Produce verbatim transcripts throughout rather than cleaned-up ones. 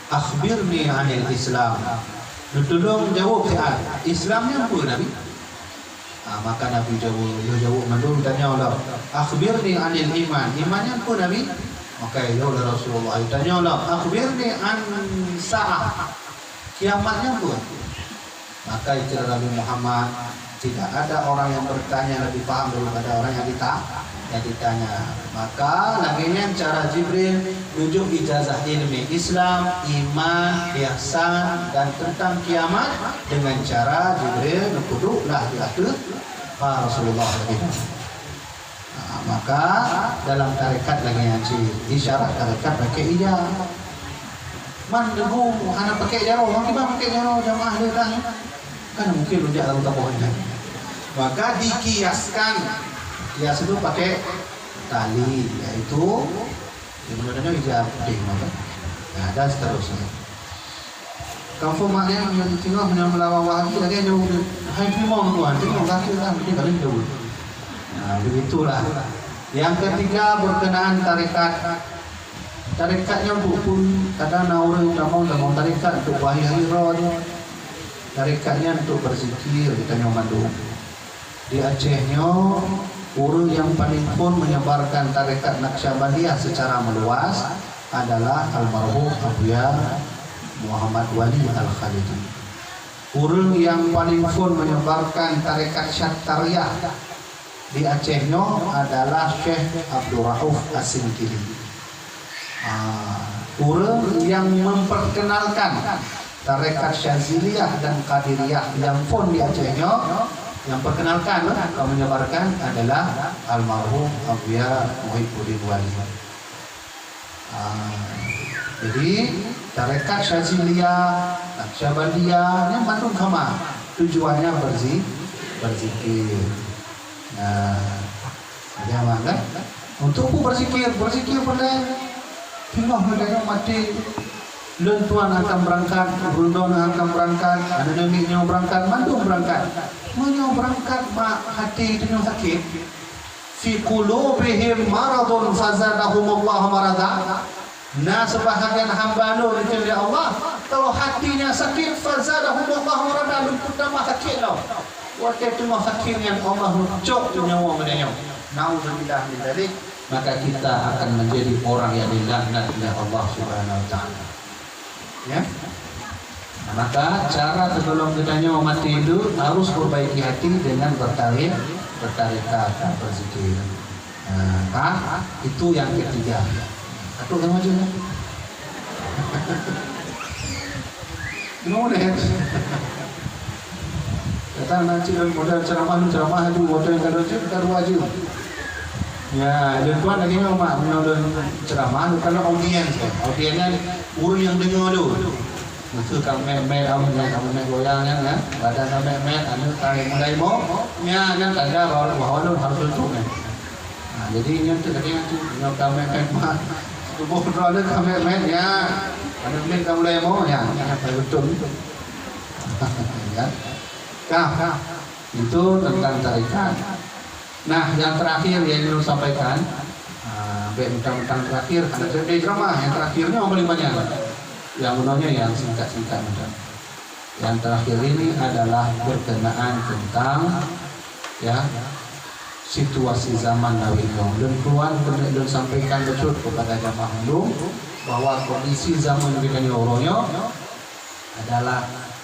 "Akhbirni anil Islam." Neutulông jaweueb siat, "Islam nyan peue, Nabi?" Ah, maka Nabi jaweueb, lheueh jaweueb mandum tanyoe lom, "Akhbirni anil iman." Iman nyan peue, Nabi? Maka jaweueb lé Rasulullah, tanyoe lom, "Akhbirni an sa'ah." Kiamat nyan peue? Maka kheun Nabi Muhammad, "Tidak ada orang yang bertanya lebih paham daripada orang yang dita-, yang ditanya." Maka lagèe nyan cara Jibril neujok ijazah ilmi Islam, iman, ihsan, dan tentang kiamat dengan cara Jibril neupeuduek lah di ateueh Rasulullah lagèe nyan. Ha, maka dalam tarekat lagèe nyan cit, isyarat tarekat pakai ija. Man deungoe hana pakai jaroe, maka kiban pakai jaroe jamaah lé tang. Kan mungkin rujak lalu taboh nyan. Maka dikiaskan. Kias itu pakai tali, yaitu di mana-mana ija putih, maka. Nah, dan seterusnya. Kampung mak nyan nyang singoh meunyoe meulawan Wahabi lagèe nyoe, hai teurimong tuan, teurimong kaki lah, mungkin kalian jauh. Nah, begitulah. Yang ketiga, berkenaan tarekat. Tarekat nyoe untuk peue? Kadang na ureueng tamong, tamong tarekat untuk bahya roh. Tarekat nyan untuk berzikir, geutanyoe mandum. Di Aceh nyoe, ureueng nyang paling phon menyebarkan tarekat Naqsyabandiyah secara meluas adalah almarhum Abuya Muhammad Wali Al-Khalidi. Ureueng nyang paling phon menyebarkan tarekat Syattariyah di Aceh nyoe adalah Syekh Abdul Rauf As-Singkili. Ah, ureueng nyang memperkenalkan tarekat Syaziliyah dan Qadiriyah nyang phon di Aceh nyoe, nyang perkenalkan, eh, nyang menyebarkan adalah almarhum Abuya Muhibbuddin Wali. Ah, jadi, tarekat Syaziliyah, Naqsyabandiyah, nyan mandum sama. Tujuannya berzi-, berzikir. Nah, Ajaran kan? Untuk peue berzikir, berzikir peureulèe. Singoh geutanyoe maté, lôn tuan akan beurangkat, ureueng droeneuh akan beurangkat, aneuk namiet nyoe beurangkat, mandum beurangkat. Meunyoe beurangkat bak até tanyoe sakét, "Fi qulubihim maradun fazadahumullahu marada." Na seubahagian hamba lôn, kheun lé Allah, kalau hati nyan sakét, "Fazadahumullahu marada", lôn peutamah sakét lom. Watèe teungoh sakét nyan Allah neucok nyawöng geutanyoe. Naudzubillah min dzalik. Maka kita akan menjadi orang yang dilaknat oleh Allah Subhanahu wa Taala. Ya. Maka cara sebelum geutanyoe maté itu harus perbaiki hati dengan bertare-, bertarekat, berzikir. Nah, kan? Itu yang ketiga. Satu sama aja, ya. Gimana, ya? Datang nanti modal ceramah, ceramah itu modal kalau je, kita dua je. Ya, dan tuan lagi memang, memang ceramah, kalau audiens, ya. Audiens kan orang yang dengar tu. Meusu ka mèt-mèt, amun nyan ka meumet goyang nyan, kan? Badan ka mèt-mèt, aneuk ka mulai mo, nyan, nyan tanda bahwa, bahwa lôn harôh leutup nyan. Ha, jadi nyan teuk lagèe nyan teuk, nyoe ka mèt-mèt mat. Tuboh droeneuh ka mèt-mèt, nyan. Aneuk miet ka mulai mo, nyan, nyan ka leutup. Ya. Ka, itu tentang tarekat. Nah, yang terakhir yang ingin saya sampaikan, ah, bèk mentang-mentang terakhir, hana trép lé ceramah, yang terakhirnya paling banyak. Yang meunoe nyan yang singkat-singkat saja. Yang terakhir ini adalah berkenaan tentang, ya, situasi zaman lawét nyoe. Lôn tuan keuneuk lôn sampaikan beutôi kepada jamaah ulôn bahwa kondisi zaman geutanyoe uroe nyoe adalah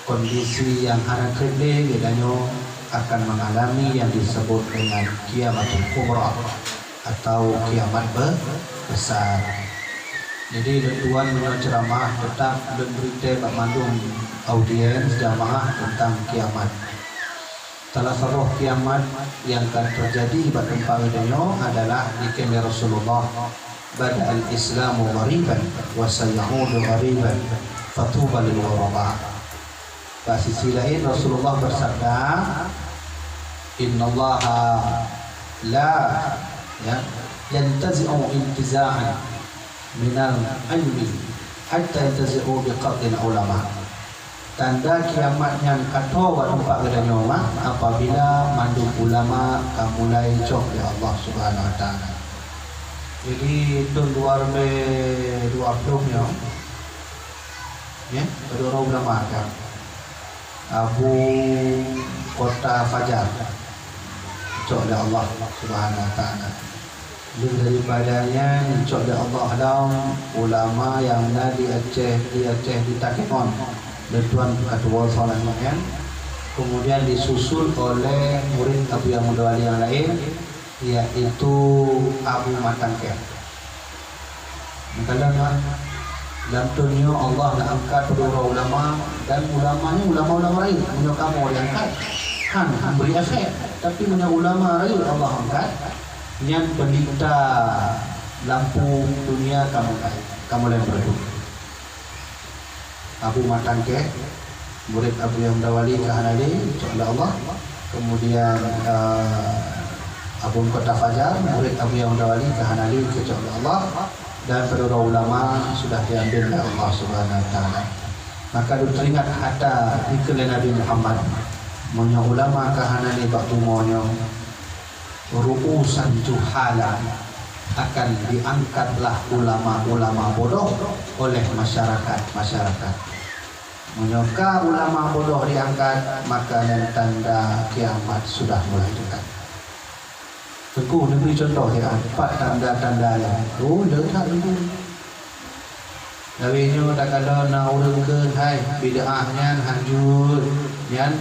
kondisi yang hana trép lé geutanyoe akan mengalami yang disebut dengan kiamatul kubra atau kiamat be-, besar. Jadi, lôn tuan meunyoe ceramah tetap lôn bri tée bak mandum audiens jamaah tentang kiamat. Salah saboh kiamat nyang ka teujadi bak teumpat geutanyoe adalah dikheun lé Rasulullah, "Bada'al Islamu ghariban wa sayaudu ghariban, fatuba lil ghuraba." Bak sisi laén Rasulullah beusabda, "Innallaha la, ya, yantazi'u intiza'an minal ilmi hatta yantazi'u biqabdil ulama." Tanda kiamat nyan ka tho bak teumpat geutanyoe mah apabila mandum ulama ka mulai cok lé Allah Subhanahu Wa Taala. Jadi, thôn dua ribèe dua ploh nyoe, Ya, kedua ulama kan. Abu Kota Fajar, cok lé Allah Subhanahu Wa Taala. Leubeh daripada nyan, cok lé Allah lom ulama nyang na di Aceh, di Aceh, di Takengon, lé tuan ketua Soleh nyan. Kemudian disusul oleh murid Abu Yang Muda Wali yang lain, yaitu Abu Matangkeh. Meukalon lam thôn nyoe Allah na angkat dua ulama, dan ulama nyoe ulama-ulama rayeuk. Meunyoe kamoe diangkat, han, han bri efek. Tapi meunyoe ulama rayeuk Allah angkat, nyan pelita lampu dunia kamoe laén, kamoe laén peureudôk. Abu Matangkeh, murid Abu Yang Muda Wali ka hana lé, insya Allah. Kemudian, eh, Abu Kota Fajar, murid Abu Yang Muda Wali ka hana lé, insya Allah. Dan kedua ulama sudah diambil oleh Allah Subhanahu Wa Taala. Maka teuingat hata dikheun lé Nabi Muhammad, meunyoe ulama ka hana lé bak bumoe nyoe, ru'usan juhala, akan diangkatlah ulama-ulama bodoh oleh masyarakat-masyarakat. Meunyoe ka ulama bodoh diangkat, maka nyan tanda kiamat sudah mulai dekat. Teungku, neubri contoh ya, pat tanda-tanda nyan. Oh, le that, Teungku. Lawét nyoe takalon na ureuëng kheun, "Hai, bid'ah nyan hanjeuet, nyan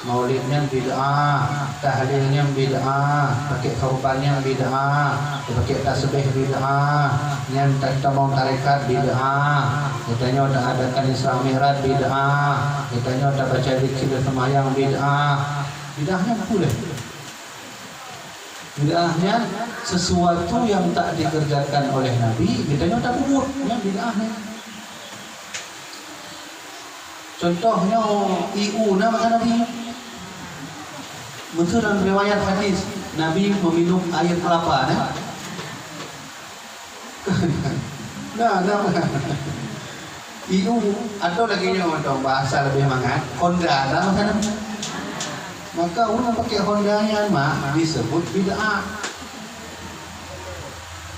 maulid nyan bid'ah, tahlil nyan bid'ah, pakèk sorban nyan bid'ah, pakèk tasbih bid'ah, nyan tatamong tarekat bid'ah, geutanyoe taadakan Isra Mi'raj bid'ah, geutanyoe tabaca zikir seumayang bid'ah." Bid'ah nyan peue lé? Bid'ah nyan sesuatu yang tak dikerjakan oleh Nabi, geutanyoe tapeubuet, nyan bid'ah nyan. Contoh nyoe, ié u na masa Nabi. Meuseu dalam riwayat hadis, Nabi meminum air kelapa, na? Nah, nah. Ié u, atau lagèe nyoe mantong, bahasa lebih mangat, Honda, nah, masa nyan. Maka ureuëng pakèk Honda nyan mak disebut bid'ah.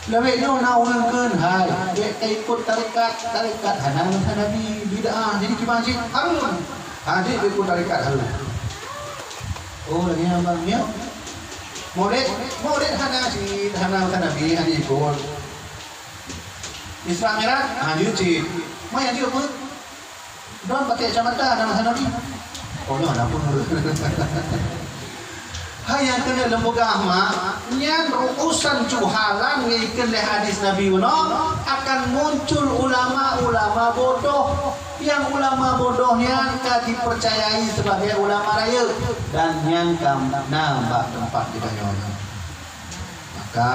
Lawét nyoe na ureuëng kheun, "Hai, bèk taikot tarekat, tarekat hana masa Nabi, bid'ah." Jadi kiban cit hareuem. Ha, jeuet beuikot tarekat hareuem. Oh, lagèe nyan bang, nyoe. Maulid, maulid hana cit, hana masa Nabi, hana ikot. Isra Mi'raj, ha, jeuet cit. Meunan jeuet pun. Droen pakèk kacamata, hana masa Nabi. Oh, nyoe hana pun. Hai nyang keuneuk lôn peugah mak, nyan ru'usan juhalan nyang ikheun lé hadis Nabi bunoe, akan muncul ulama-ulama bodoh. Nyang ulama bodoh nyan ka dipercayai sebagai ulama rayeuk, dan nyan ka na bak teumpat geutanyoe nyoe. Maka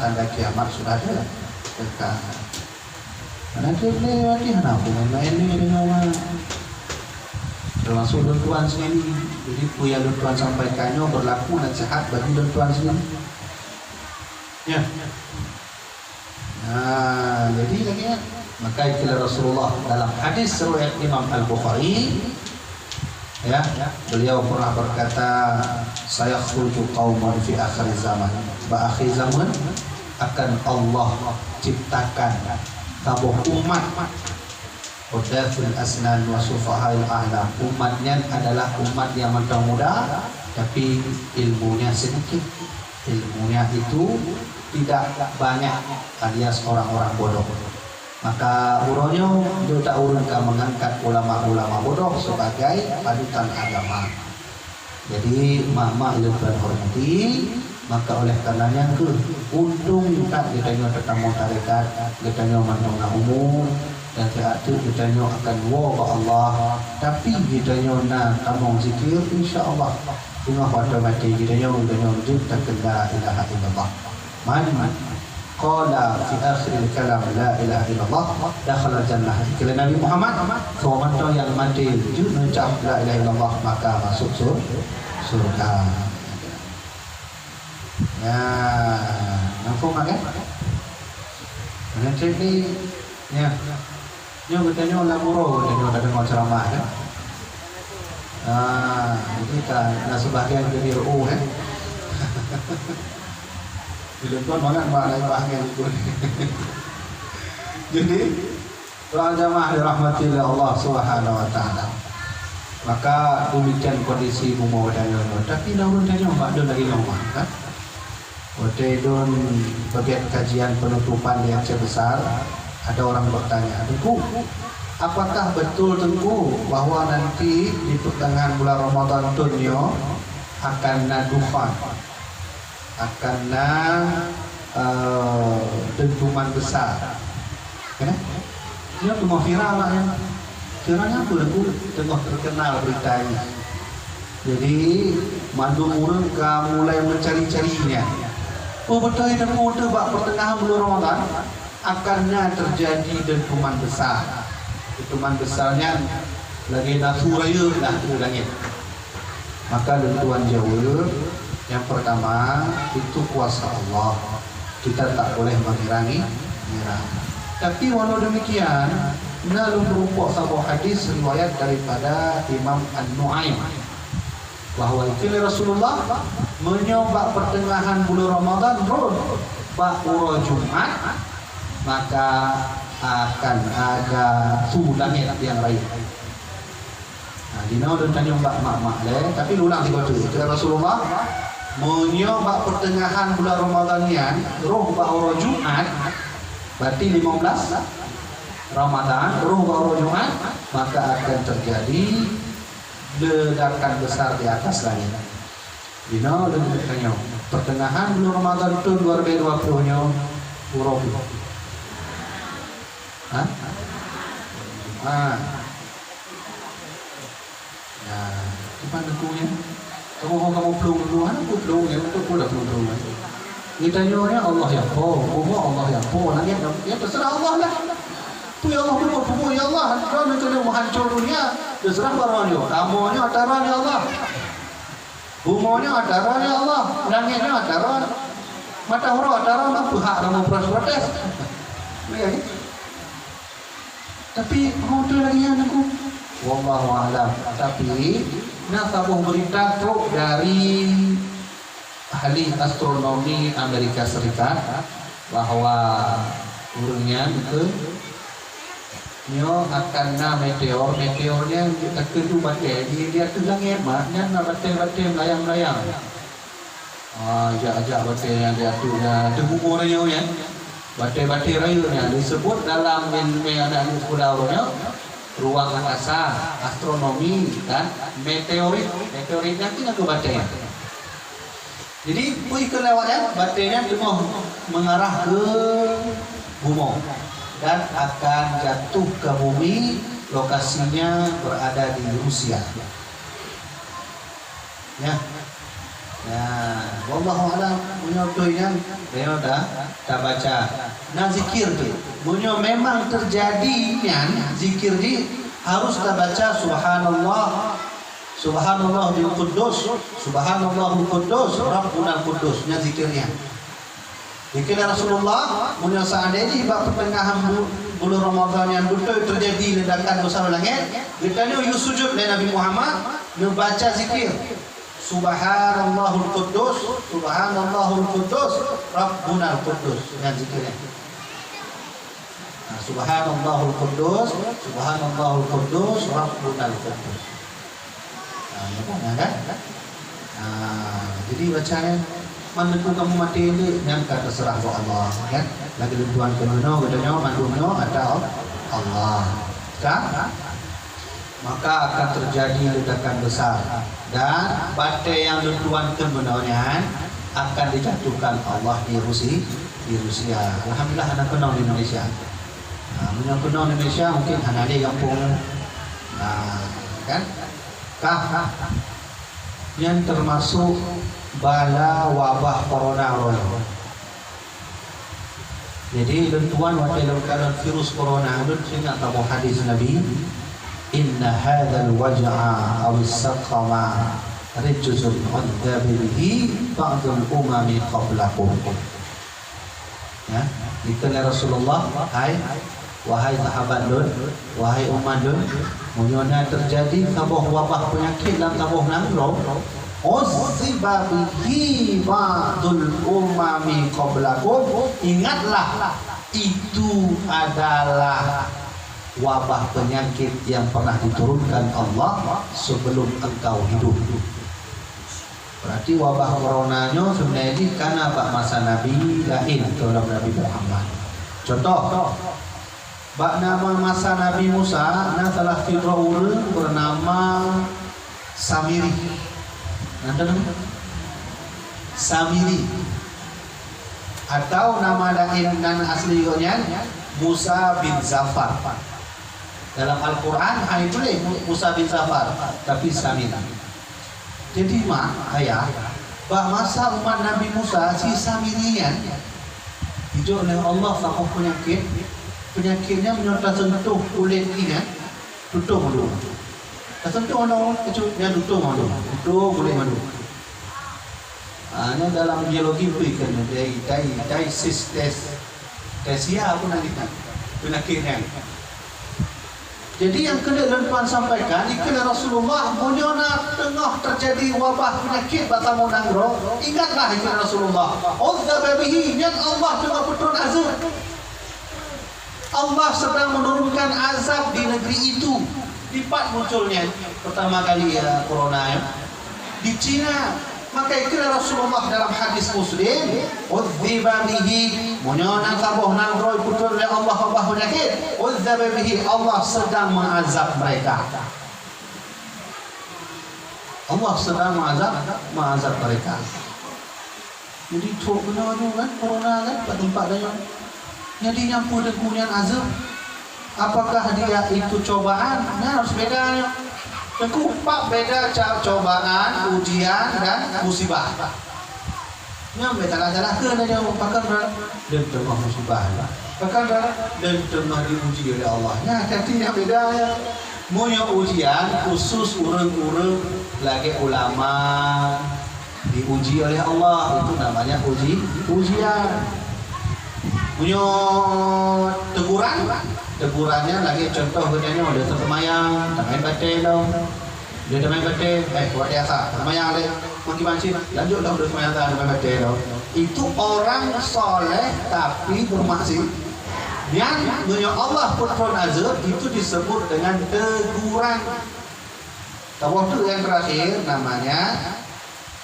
tanda kiamat sudah de-, dekat. Karena dia boleh lagi hana hubungan lain ni dengan awak. Termasuk lôn tuan sendiri. Jadi, peue nyang lôn tuan sampaikan nyoe berlaku nasihat bagi lôn tuan sendiri. Ya. Nah, jadi lagi ya. Maka itulah Rasulullah dalam hadis riwayat Imam Al-Bukhari, ya, beliau pernah berkata, "Sayakhruju qaumun fi akhir zaman." Bak akhir zaman akan Allah ciptakan saboh umat Huddathul asnan wa sufahaul ahlam. Umat nyan adalah umat nyang mantong muda, tapi ilmunya sedikit. Ilmunya itu tidak banyak, alias orang-orang bodoh. Maka uroe nyoe, jeuet that ureuëng ka mengangkat ulama-ulama bodoh sebagai panutan agama. Jadi, mak-mak nyang lôn hormati, maka oleh karena nyan kheueh, untông that geutanyoe tatamong tarekat, geutanyoe mantong na umu, dan siat teuk geutanyoe akan woe bak Allah. Tapi geutanyoe na tamong zikir, insya Allah, teungoh watèe maté geutanyoe, geutanyoe jeuet takheun la ilaha illallah. Man qala fi akhiril kalam la ilaha illallah, dakhalal jannah. Kheun Nabi Muhammad, soe mantong nyang maté jeuet neucap la ilaha illallah, maka masuk sur-, surga. Ya, nampak kan? Meunan cit ni, ya. Nyoe geutanyoe lam uroe geutanyoe tadeungoe ceuramah, kan? Ah, jadi ka na sebahagian geubri ru'uh, kan? Di lôn tuan mangat mak laén bahagian ikut. Jadi, Doa jamaah dirahmati oleh Allah Subhanahu wa Taala. Maka demikian kondisi bumoe tanyoe nyoe. Tapi na ureuëng tanyoe bak lôn lagée nyoe mah, kan? Watée lôn peugét kajian penutupan di Aceh Besar, ada orang bertanya, "Teungku, apakah betul Teungku bahwa nanti di pertengahan bulan Ramadan thôn nyoe akan na dukhan?" Akan na, eh, dentuman besar. Kan? Nyoe teungoh viral lah nyan. Viral nyan peue, teungoh terkenal berita nyan. Jadi, mandum ureuëng ka mulai mencari-cari nyan. Oh, beutôi, teungku, bak pertengahan bulan Ramadan akan na terjadi dentuman besar. Dentuman besar nyan lagée nasu rayeuk lah u langét. Maka lôn tuan jaweueb, nyang pertama, itu kuasa Allah. Kita tak boleh mengira-ngira. Tapi walau demikian, na lôn meurumpok saboh hadis riwayat daripada Imam An-Nu'aim, bahwa itu Rasulullah, meunyoe bak pertengahan bulan Ramadan rhot bak uroe Jumat, maka akan ada su langét nyang rayeuk. Nah, jinoe lôn tanyong bak mak-mak lé, tapi lôn ulang sigoe teuk. Kata Rasulullah, meunyoe bak pertengahan bulan Ramadan nyan, rhot bak uroe Jumat, berarti lima belas Ramadan, rhot bak uroe Jumat, maka akan terjadi ledakan besar di atas langit. Jinoe lôn tanyong, pertengahan bulan Ramadan thôn dua ribu dua puluh nyoe, uroe peue? Ha? Ha. Nah, cuman aku ya. Kamu mau kamu pelung dulu, ha? Aku pelung ya, untuk pula pelung dulu. Kita nyonya Allah ya po, Allah ya po, nangis ya terserah Allah lah. Tu ya Allah, pukul, pukul ya Allah. Kau nak kena menghancur dunia, terserah barang dia. Kamu ni ataran ya Allah. Bumoe nyoe ataran ya Allah, langét nyoe ataran. Mata uroe ataran, peue hak kamoe protes-protes? Ya, ya. Tapi mau tu lagi yang aku. Wallahu a'lam. Tapi na saboh berita trok dari ahli astronomi Amerika Serikat bahwa ureuëng nyan ke Nyoe akan na meteor, meteor nyan takeudu batée di, di ateueh langét mak, nyan na batée-batée meulayang-layang. Ah, jak-jak batée nyan di ateueh nyan, ateueh bumoe rayeuk nyan. Batée-batée rayeuk nyan disebut dalam ilmu aneuk-aneuk sekolah ureuëng nyoe, ruang angkasa, astronomi, dan meteorit. Meteorit nyan tu nyang keu batée nyan. Jadi, peue ikheun lewat nyan, batée nyan teungoh mengarah ke bumoe dan akan jatuh ke bumi, lokasinya berada di Rusia. Ya. Ya, wallahu a'lam, meunyoe beutôi nyan, meunyoe dah tabaca. Nah, zikir tu, meunyoe memang terjadi nyan, zikir di harus tabaca subhanallah, Subhanallahil Quddus, Subhanallahul Quddus, Rabbunal Quddus, nyan zikir nyan. Zikir Rasulullah, meunyoe seandainya bak pertengahan bu-, bulan Ramadan nyan beutôi terjadi ledakan besar langét, geutanyoe yue sujud lé Nabi Muhammad, neubaca zikir, Subhanallahul Quddus, Subhanallahul Quddus, Rabbunal Quddus, nyan zikir nyan. Nah, Subhanallahul Quddus, Subhanallahul Quddus, Rabbunal Quddus. Nah, nampak kan? Nah, jadi baca kan, man teungku kamoe maté nyan ka terserah bak Allah, kan? Lagée lôn tuan keunoe, geutanyoe mandum nyoe ata Allah. Kan? Maka akan terjadi ledakan besar, dan batée nyang lôn tuan kheun bunoe nyan akan dijatuhkan Allah di Rusi-, di Rusia. Alhamdulillah, hana keunong di Indonesia. Ha, meunyoe keunong di Indonesia, mungkin hana lé gampông. Ha, kan? Kah, nyan termasuk bala wabah corona roh. Jadi, lôn tuan watée lôn kalon virus corona, lôn teuingat saboh hadis Nabi, "Inna hadzal waj'a awis saqama rijzun 'adzaba bihi ba'dul umami qablakum." Ya, dikheun lé Rasulullah, hai Wahai sahabat lôn, wahai umat lôn, meunyoe na teujadi saboh wabah peunyakét lam saboh nanggroe, "Uzziba bihi ba'dul umami qablakum," ingatlah, itu adalah wabah penyakit yang pernah diturunkan Allah sebelum engkau hidup. Berarti wabah corona nyoe sebenarnya jih kana bak masa Nabi laén, sebelum Nabi Muhammad. Contoh, bak nama masa Nabi Musa, na salah sidroe ureuëng bernama Samiri. Nyan teuma Samiri. Atau nama laén nan asli gobnyan Musa bin Zafar. Dalam Al-Quran hana tuléh Mu-, Musa bin Zafar, tapi Samiri. Jadi mak, ayah, bak masa umat Nabi Musa, si Samiri nyan dijok lé Allah saboh peunyakét. Peunyakét nyan meunyoe taseuntuh kulét jih nyan, tutong mandum. Taseuntuh mandum, kecut nyan tutong mandum, tutong kulét mandum. Ha, nyan dalam biologi bri kan, dai, dai, dai sistes, dai sia pun ada kan, peunyakét nyan. Jadi nyang keuneuk lôn tuan sampaikan, dikheun Rasulullah, meunyoe na teungoh teujadi wabah peunyakét bak saboh nanggroe, ingatlah dikheun Rasulullah, "Udzaba bihi," nyan Allah teungoh peutrön azeueb. Allah sedang menurunkan azab di negeri itu. Dipat munculnya pertama kali, ya, corona, ya? Di Cina. Maka ikheun Rasulullah dalam hadis Muslim, "Udziba bihi," meunyoe na saboh nanggroe peutrön lé Allah wabah peunyakét, "Udziba bihi," Allah sedang mengazab mereka. Allah sedang mengazab, mengazab mereka. Jadi trok keunoe nyoe kan, corona kan, bak teumpat tanyoe. Jadi nyang peue Teungku nyan azeueb? Apakah dia itu cobaan? Nyan harus beda nyoe. Teungku, pat beda ca-, cobaan, ujian, dan musibah. Nyan beda salah-salah keu nyoe, pakon lôn teungoh musibah. Pakon lôn teungoh diuji oleh Allah. Nyan, jadi nyang beda nyoe. Meunyoe ujian khusus ureuëng-ureuëng lagée ulama, diuji oleh Allah, itu namanya uji, ujian. Meunyoe teguran, tegurannya lagée contoh geutanyoe, lheueh seumayang, tamai batée lom. Lheueh tamai batée, eh, kuat biasa, seumayang lé, makin mancit, lanjut lom lheueh seumayang, tamai batée lom. Itu orang soleh tapi bermaksiat. Nyan, meunyoe Allah peutrön azeueb, itu disebut dengan teguran. Saboh teuk yang terakhir namanya,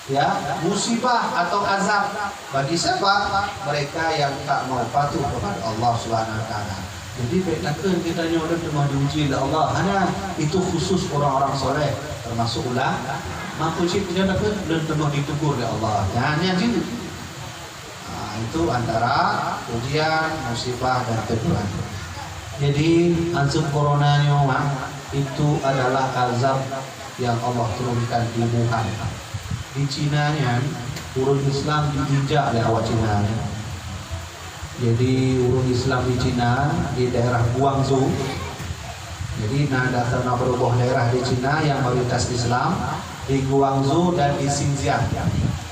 ya, musibah atau azab. Bagi siapa? Mereka yang tak mau patuh kepada Allah Subhanahu Wa Taala. Jadi, bèk takheun geutanyoe lôn teungoh diuji lé Allah. Hana, itu khusus orang-orang soleh, termasuk ulama. Maka cit geutanyoe takheun lôn teungoh ditegur lé Allah. Nyan, nyan jih. Ha, itu antara ujian, musibah, dan teguran. Jadi, azab corona nyoe, mak, itu adalah azab yang Allah turunkan di Wuhan. Di Cina nyan, ureuëng Islam diinjak lé awak Cina nyan. Jadi, ureuëng Islam di Cina, di daerah Guangzhou, jadi, na data na beureuboh daerah di Cina yang mayoritas Islam, di Guangzhou dan di Xinjiang.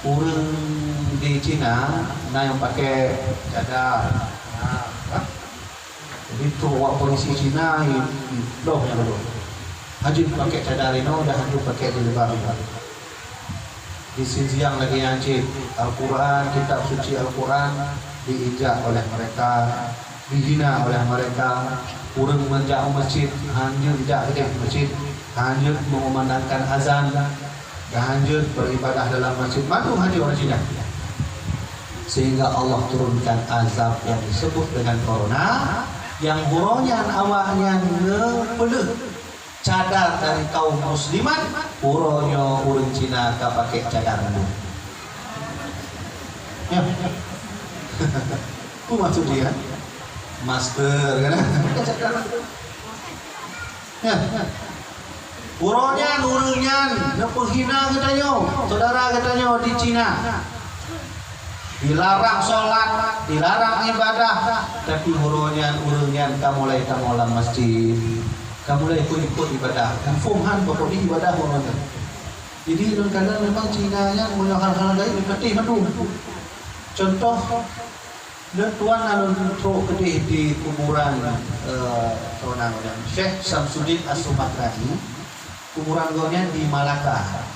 Ureuëng di Cina na nyang pakai cadar. Nah, kan? Jadi, tu awak polisi Cina, i-, i-, bloh nyang dulu. Hanjeuet pakai cadar inoe dan hanjeuet pakai jilbab inoe. Di Xinjiang lagée nyan cit, Al-Quran, kitab suci Al-Quran diinjak oleh mereka, dihina oleh mereka. Ureuëng meunjak u masjid, hanjeuet jak keudeh masjid, hanjeuet meumandangkan azan, dan hanjeuet beribadah dalam masjid. Mandum hanjeuet ureuëng Cina. Sehingga Allah turunkan azab yang disebut dengan corona, yang uroe nyan awak nyan neupeuleueh cadar dari kaum muslimat, uroe nyoe ureuëng Cina ka pakai cadar mandum. Ya. Peue maksud dia? Masker, kan? Ya. Uroe nyan ureuëng nyan neupeuhina geutanyoe, saudara geutanyoe di Cina. Dilarang sholat, dilarang ibadah, tapi uroe nyan ureuëng nyan ka mulai tamong lam masjid, ka mulai ikot-ikot ibadah. Muphom han bak ibadah uroe nyan. Jadi, lôn kalon memang Cina nyan meunyoe hal-hal gaib dipeuteh mandum. Contoh, lôn tuan na lôn trok keudeh di kuburan, eh, Syekh Samsudin As-Sumatrani, kuburan gobnyan di Malaka.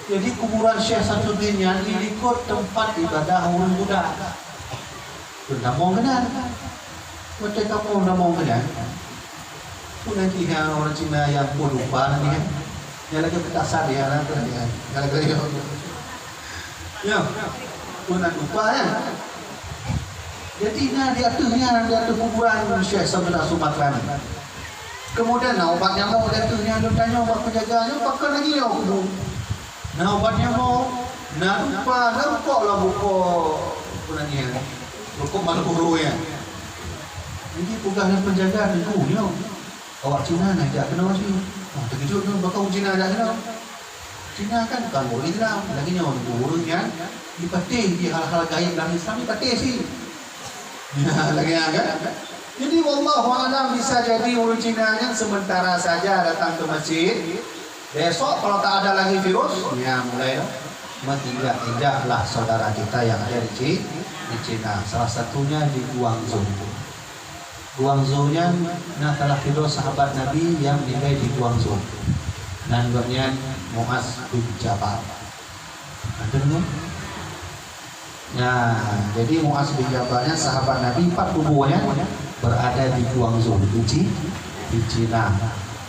Jadi, kuburan Syekh Samsudin nyan di likot teumpat ibadah ureuëng Buddha. Lôn tamong keunan. Watée tamong, tamong keunan, Peue nan jih nyan ureueng Cina nyang peue lupa nan nyan? Nyan lagèe peutasan nyan, nyan lagèe nyoe. Nyoe, peue nan lupa nyan? Jadi na di ateueh nyan, di ateueh kuburan Syekh Sabilah Sumatera nyan. Kemudian na ubat nyamok di ateueh nyan, lôn tanyong bak penjaga nyoe, pakon lagèe nyoe kubu. Na ubat nyamok, na lupa, na rukok lam bukon, peue nan nyan? Rukok Marlboro nyan. Jadi peugah lé penjaga, "Teungku, nyoe." Awak Cina na jak keunoe cit. Oh, teukeujot lôn, pakon Cina jak keunoe? Cina kan bukan ureueng Islam, lagèe nyoe ureueng nyan jipatéh di hal-hal gaib lam Islam, jipatéh cit. Ya, lagèe nyan kan? Jadi wallahu a'lam, bisa jadi ureueng Cina nyan sementara saja datang ke masjid. Besok kalau tak ada lagi virus, ya mulai dah. Menginjak-injaklah saudara kita yang ada di Ci-, di Cina. Salah satunya di Guangzhou. Guangzhou nyan na salah sidroe sahabat Nabi nyang meninggai di Guangzhou. Nan gobnyan Muaz bin Jabal. Ada dengar? Nah, jadi Muaz bin Jabal nyan sahabat Nabi, pat kubu nyan berada di Guangzhou, di Ci-, di Cina.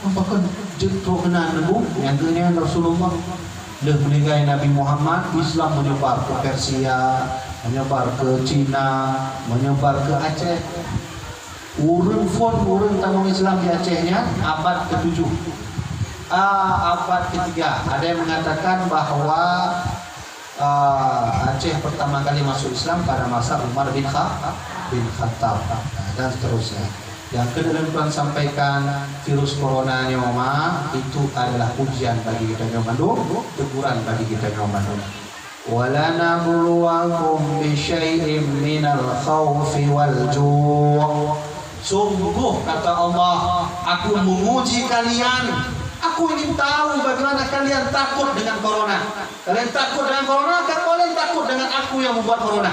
Pakon jeuet trok keunan, Bu? Nyang keuh nyan Rasulullah. Lheueh meninggai Nabi Muhammad, Islam menyebar ke Persia, menyebar ke Cina, menyebar ke Aceh. Ureueng phôn ureueng tamong Islam di Aceh nyan abad ketujuh. Ah, abad ketiga. Ada yang mengatakan bahwa, ah, Aceh pertama kali masuk Islam pada masa Umar bin Kha-, bin Khattab, dan seterusnya. Nyang keuneuk lôn tuan sampaikan, virus corona nyoe ma, itu adalah ujian bagi geutanyoe mandum, teguran bagi geutanyoe mandum. "Walanabluwakum bisyai'im minal khaufi wal ju'." Sungguh, kata Allah, Aku menguji kalian. Aku ingin tahu bagaimana kalian takut dengan corona. Kalian takut dengan corona, atau kalian takut dengan Aku yang membuat corona?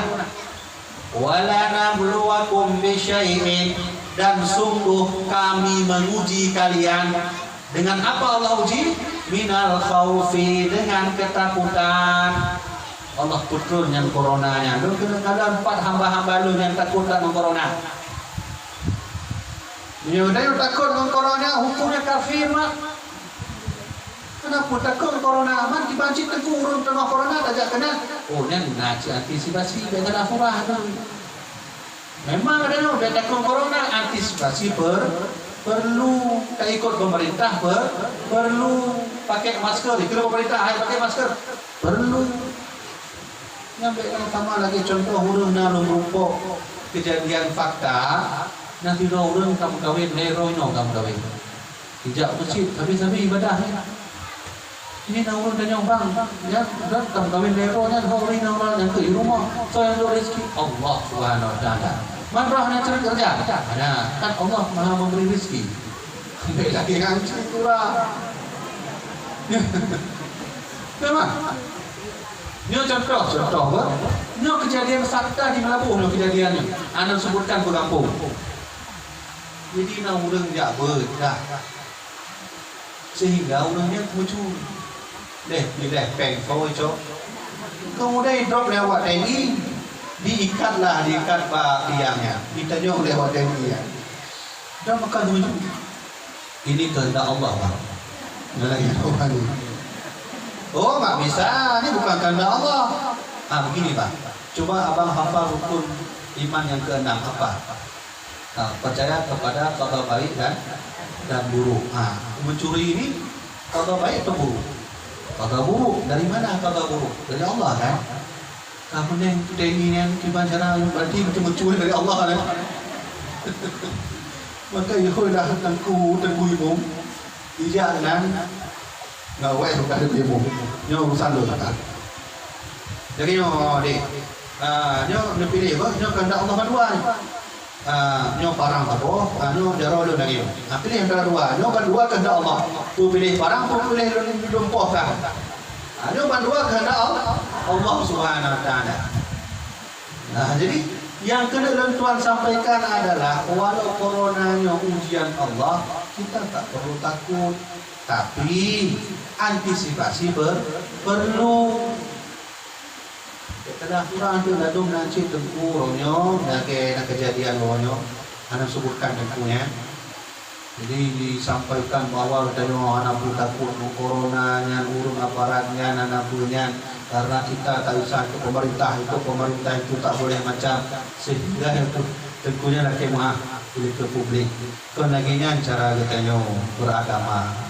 "Walanabluwakum bisyai'in," dan sungguh Kami menguji kalian. Dengan apa Allah uji? "Minal khaufi," dengan ketakutan. Allah peutrön nyan corona nyan. Lôn keuneuk kalon pat hamba-hamba Lôn nyang takot that ngon corona. Meunyoe tanyoe takot ngon corona, huköm nyan kafir, mak. Kenapa takot corona? Man kiban cit teungku ureueng teungoh corona tajak keunan. Oh, nyan na cit antisipasi, bèk salah furah tu. Memang ada nyoe, bèk takot corona, antisipasi per-, perlu. Taikot pemerintah per-, perlu. Pakai masker, ikut pemerintah, hai pakai masker. Perlu. Nyan bèk sama lagèe contoh ureueng na lôn meurumpok keujadian fakta, na sidroe ureueng ka meukawen, lhèe droe inoe ka meukawen. Jijak meuseujid, sabe-sabe ibadah nyan. Ini na ureueng tanyong bang, nyan, dan ka meukawen lhèe droe nyan, ho ureueng inong nyan keu di rumoh, soe nyang duek rezeki? Allah Subhanahu Wa Taala. Man roh na cari kerja? Ada, kan Allah Maha Memberi Rezeki. Ambil lagi ngaji kurang. Memang. Nyoe contoh, contoh bah. Nyoe kejadian fakta di Meulaboh nyoe kejadian nyoe. Aneuk sebutkan peugampông. Jadi na ureueng jak beuet dah. Sehingga ureueng nyan meucuri. Leh, leh pèng soe cok. Kemudian idrop lewat T N I, diikatlah, diikat bak tiang nyan. Ditanyong lewat T N I nyan. Dan maka meucuri. Ini kehendak Allah, Bang. Nah, lagi apa ni? Oh, nggak bisa. Ini bukan kehendak Allah. Ah, begini, Bang. Coba abang hafal rukun iman yang keenam apa? Ha, percaya kepada qada baik dan, dan buruk. Ha, mencuri ini qada baik atau buruk? Qada buruk. Dari mana qada buruk? Dari Allah, kan? Kamu ni T N I nyan kiban cara berarti betul mencuri dari Allah, kan? Maka ikutlah tengku, tengku imum. Ijak nan ngawai bukan lebih imum. Nyoe urusan dua. Jadi nyoe, dek. Ah, nyoe neupiléh bah, nyoe kehendak Allah bandua nyoe. Ah, nyoe parang saboh, ah, nyoe jaroe lôn lagèe nyoe. Ah, piléh antara dua. Nyoe bandua kehendak Allah. Peu piléh parang, peu piléh lôn, lôn poh kah. Ah, nyoe bandua kehendak Allah, Allah Subhanahu Wa Taala. Nah, jadi yang keuneuk lôn tuan sampaikan adalah walau corona nyoe ujian Allah, kita tak perlu takut. Tapi antisipasi per-, perlu. Teulah kurang tu ladôm na cit tengku uroe nyoe, lagèe na keujadian uroe nyoe, hana sebutkan tengku nyan. Jadi disampaikan bahwa geutanyoe hana peue takot ngon corona nyan, ureuëng aparat nyan hana peue nyan, karena kita tak usah ikut pemerintah, ikut pemerintah itu tak boleh macam, sehingga itu tentunya lakée meuáh ke publik. Kon lagée nyan cara geutanyoe beragama.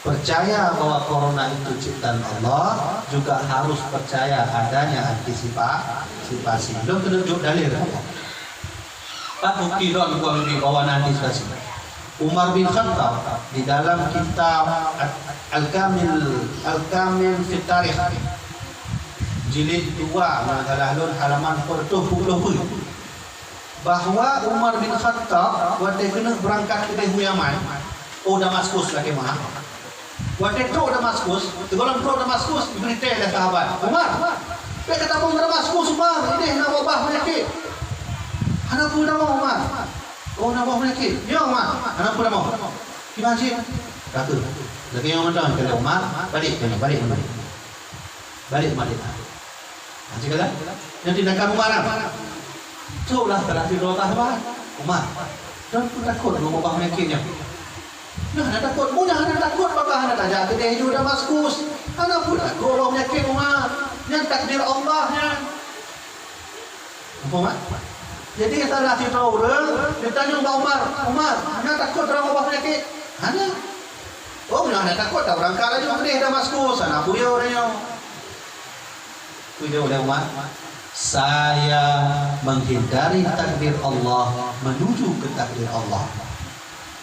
Percaya bahwa corona itu ciptaan Allah, juga harus percaya adanya antisipa-, antisipasi. Lôn keuneuk jok dalil. Pat bukti lôn kuah lebih bahwa na antisipasi. Umar bin Khattab di dalam kitab Al-Kamil, Al-Kamil fi Tarikh, jilid dua, makalah lôn halaman peureutôh peuet ploh peuet. Bahwa Umar bin Khattab watée keuneuk beurangkat keudeh u Yaman, u Damaskus lakée meuáh. Watée trok Damaskus, sigohlom trok Damaskus, geubri tée lé sahabat, "Umar, bék ka tamong Damaskus, Umar, ideh na wabah peunyakét." "Hana peue tamong, Umar." "Oh, na wabah peunyakét." "Ya, Umar, hana peue tamong." "Kiban cit?" "Ka kheueh." Lagée nyoe mantong kheun lé Umar, "Balek, balek, balek." Balek Madinah. Nah, cit kata, nyang tindakan Umar kan? Cuklah teulatih dua tahun, Umar. Dan pun takut ngon wabah peunyakét nyan. Nah, hana takut, mudah hana takut, maka hana tajak keudeh ju Damaskus. Hana pun takut wabah peunyakét, Umar. Nyan takdir Allah nyan. Nampak, Mat? Jadi, salah sidroe ureuëng, geutanyong bak Umar, "Umar, nyan takot droe wabah peunyakét?" "Hana." "Oh, nyan hana takot, tabeurangkat laju keudeh Damaskus, hana peue ureuëng nyoe." Peue jaweueb lé Umar, "Saya menghindari takdir Allah menuju ke takdir Allah."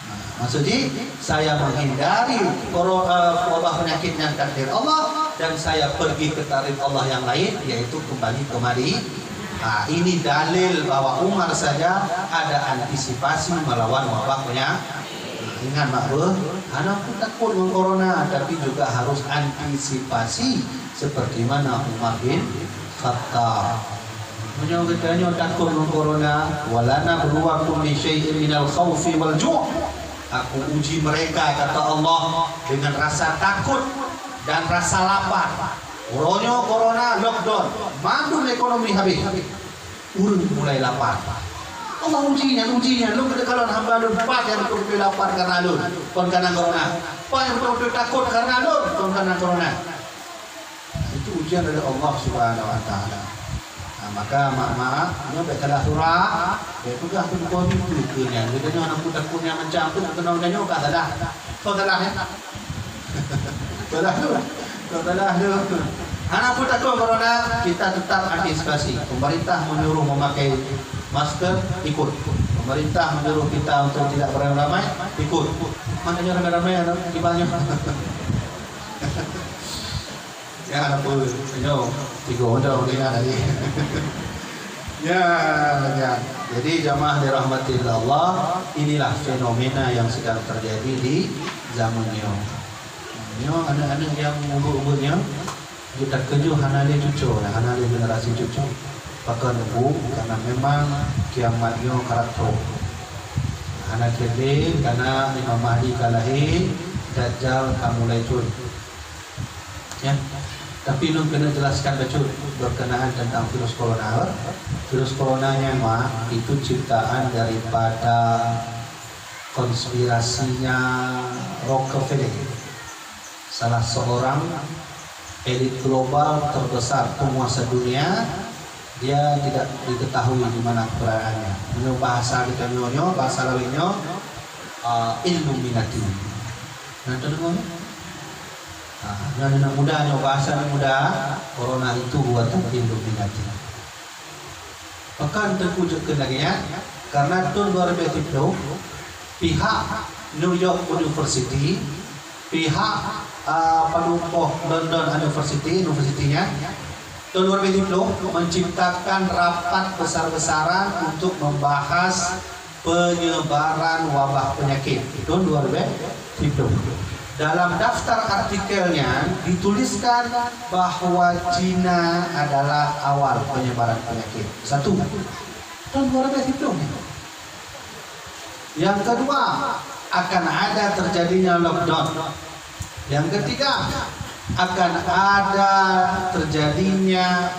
Nah, maksud jih, "Saya menghindari koro-, eh, wabah peunyakét nyan takdir Allah, dan saya pergi ke takdir Allah yang lain, yaitu kembali ke Madi-." Ha, ini dalil bahwa Umar saja ada antisipasi melawan wabah peunyakét. Nah, ingat mak beuh, hana pun takut ngon corona, tapi juga harus antisipasi seperti mana Umar bin Khattab. Meunyoe geutanyoe takot ngon corona, "Wa lanabluwakum bi syai'in minal khaufi wal ju'." Aku uji mereka, kata Allah, dengan rasa takut dan rasa lapar. Uroe nyoe corona, lockdown, mandum ekonomi habéh. Ureuëng mulai lapar. Allah uji nyan, uji nyan. Lôn keuneuk kalon hamba lôn, pat nyang beutôi lapar karena lôn, kon karena corona. Pat nyang beutôi takot karena lôn, kon karena corona. Itu ujian dari Allah Subhanahu wa Taala. Nah, maka mak-mak, nyoe bék salah surah, bék peugah pun kau itu ke nyan. Kita nyoe aneuk takut nyan macam tu, kena nyoe ka salah. Kau salah, ya? Salah tu. Kau salah tu. Aneuk pun takut corona, kita tetap antisipasi. Pemerintah menyuruh memakai masker, ikut. Pemerintah menyuruh kita untuk tidak beramai-ramai, ikut. Makanya ramai-ramai aneuk gimana? Ya, apa? Senyum. Tiga orang dah boleh nak tadi. Ya, ya. Jadi jamaah dirahmati Allah, inilah fenomena yang sedang terjadi di zaman nyoe. Nyoe aneuk-aneuk nyang ubit-ubit nyoe, geutakeuh hana lé cucoe, hana lé generasi cucoe. Pakon bu, karena memang kiamat nyoe karab trok. Hana keude, karena Imam Mahdi ka lahé, Dajjal ka mulai trok. Ya. Tapi lôn keuneuk jelaskan bacut berkenaan tentang virus corona. Virus corona nyan mah itu ciptaan daripada konspirasinya Rockefeller, salah seorang elit global terbesar, penguasa dunia. Dia tidak diketahui di mana keberadaannya. Menurut bahasa kita nyoe, bahasa lain nyoe, uh, Illuminati. Nah, tu dengar ni? Ha, nyan aneuk muda nyoe, bahasa aneuk muda, corona itu buatan Illuminati. Pakon teungku jeuet keu lagée nyan, karena thon dua ribu dua puluh, pihak New York University, pihak, a, padum poh London University, university nyan, thon dua ribu dua puluh menciptakan rapat besar-besaran untuk membahas penyebaran wabah penyakit. Thon dua ribu dua puluh. Dalam daftar artikelnya dituliskan bahwa Cina adalah awal penyebaran penyakit. Satu. Thon dua ribu dua puluh. Yang kedua, akan ada terjadinya lockdown. Yang ketiga, akan ada terjadinya